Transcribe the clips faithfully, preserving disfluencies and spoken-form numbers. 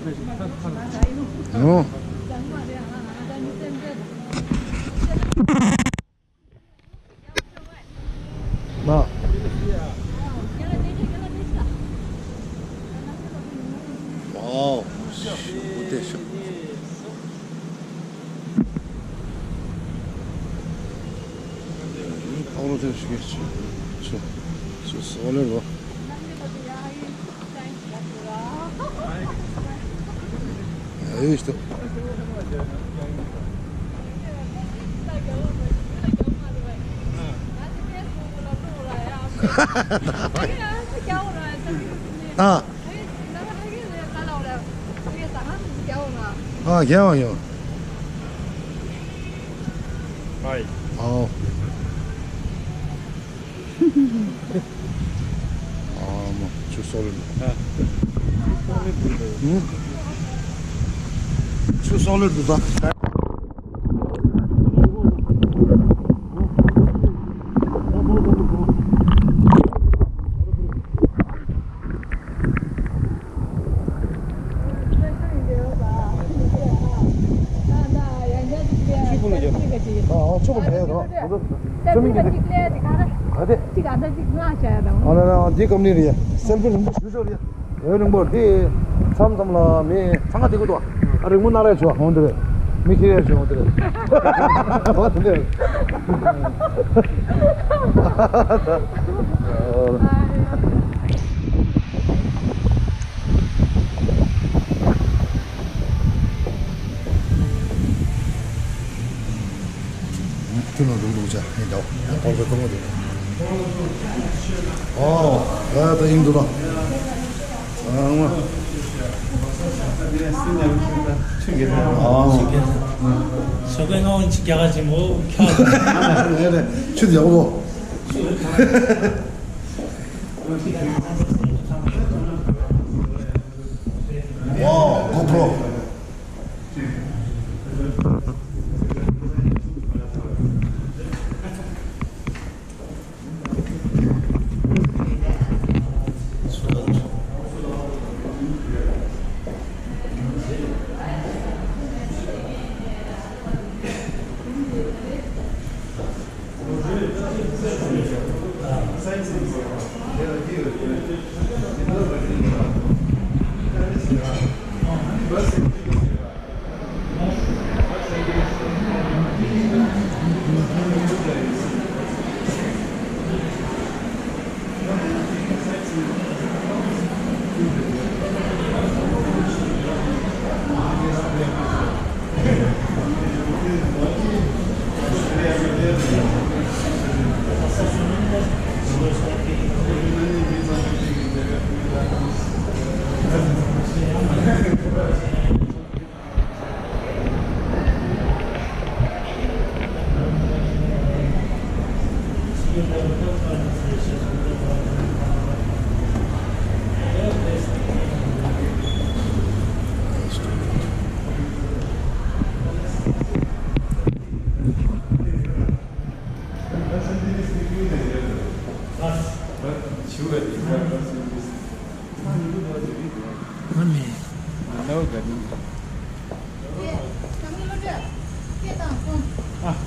ཨོ། ལགས། ཝའོ། ཞེ་པོ་བདེ་ཤག་ཨོ་རོ་དེ་ཞིག་གི་ཆུ་ཆུ་ཆུ་སོ་ལེར་བ། ཨེ་ཡོད་ཤི་ཏོ། ཨ། ཨ། རྒྱལ་བ་ཡོད། ཨའོ། ཨ་མ། ཆུ་སོ་ལེར། ཨ། ཆུ་སོ་ལེར་འདུག་ད། འདི་ཀམ་ནི་རེད། སེལ་ཕི་རིང་པོ་ཞུ་ཆོག་རེད། ཡོད་རིང་པོ་འདི་མཚམས་མཚམས་ལ་མི་ཚང་ག་དེ་གོ་དོ། ཨ་རིང་མོ་ན་རེ་ཆོ་འོང་དེ་རེད། མི་ཁེ་རེ་ཆོ་འོང་དེ་རེད། འོ་དེ་རེད། ཁྱོད་ལ་རུག་རུག་བྱ་ཡིན་འདྲ་བ་ཡང་ཕོར་པའི་ཐོག་མ་དེ། ཨོ། ཨ་ད་ཡིན་འདུག་ན། ཨ་མ། ཨ་མ། ཟོ་ཀའི་ངའོ་ཅི་རྒྱ་གར་ཅིག་མོ་ཁྱག་ཆུ་དེ་ཡག་པོ། ཝའོ། གོ་པྲོ།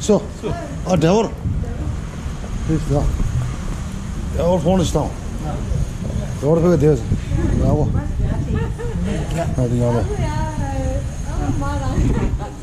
སོ། ཨ་ཌའི་ཝར། ཌའི་ཝར་ཕོན་ཞིག་བཏང་། ཌའི་ཝར་ཕེབས་བསྡད་སོང་། ཡག་པོ། ཨ་དེ་ཡག་པོ།